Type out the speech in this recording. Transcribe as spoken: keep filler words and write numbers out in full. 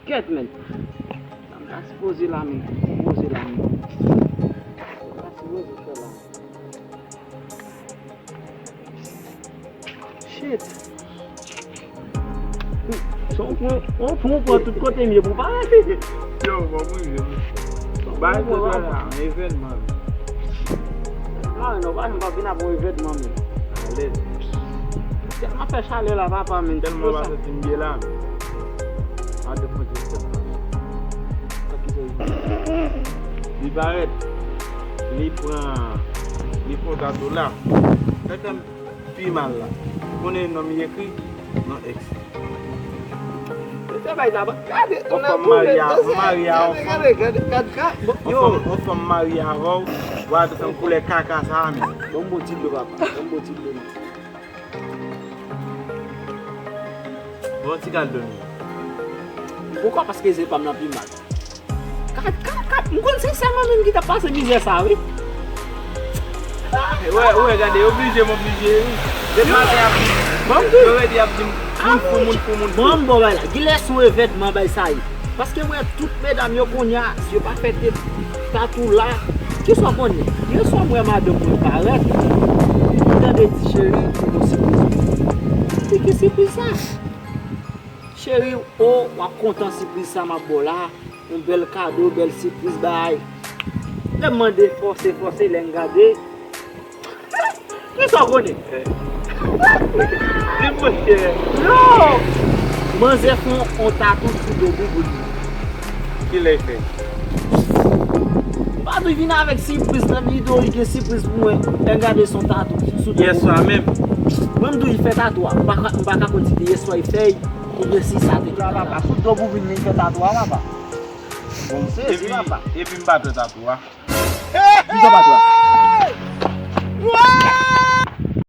Kèt, men. Sa m ta sipoze la, men. Sipoze la, men. Sa m ta sipoze fè la. Shit. Son pou, on pou pran tout kote m ye pou parèt. Yo, bon, mwen, yo. Bay kote la, evènman. Mwen, non, pa, m pa vin ap yon evènman, men. Alèz. Tèlman fè chalè la, papa, men. Tèlman pa santi m byen la, men. An de pwen sistèm. Li parèt, li pran, li pran tato la. Tèt an pi mal la. Ou konnen non m ekri? Non, ex. Se bay la, gade, on fanm marye a, on marye a, on fanm. Gade, gade, gade, gade, gade, bon, yo. On fanm, on fanm marye avè w, w al fè koulè kaka sa a, men. Bon, bon ti dlo, papa. Bon, bon ti dlo, non. Bon, ti kal dlo, non. Poukwa? Paske ze pa m nan pi mal. Kat, kat, kat, m konn se sèl mwen menm ki t ap pase mizè sa, wi. Ou wè, ou wè, gade, oblije, m oblije, wi. Depi maten ap di, yo redi ap di m, moun fou, moun fou, moun fou. Bon, m bon, bay la. Gilè son evènman, bay sa ye. Paske m wè tout medam yo kounye a, si yo pa fè te tatou la, kisa w konnen? Yè swa m wè madanm mwen parèt, li tande di, cheri, pou yon sipriz. Li ki sipriz sa? Cheri, o, w ap kontan sipriz sa m ap ba w la. Yon bèl kado, bèl sipriz bay. Lè m mande fòse, fòse, lè m gade. Kisa w konnen? Di m, monchè. Yo! Manzè fè yon tatou sou do bouboun li. Kilè l fè? M pa di vin avèk sipriz nan, li di w li gen sipriz pou mwen. Lè m gade s on tatou sou do bouboun li. Yèswa menm. Mwen m di w li fè tatou a. M pa ka, m pa ka konn si te yèswa li fè l. Ebyen, si sa te gen la, papa, sou do bouboun li fè tatou a, papa. Bon, m sezi, papa. Epi m pa t wè tatou a. Kisa w pa t wè?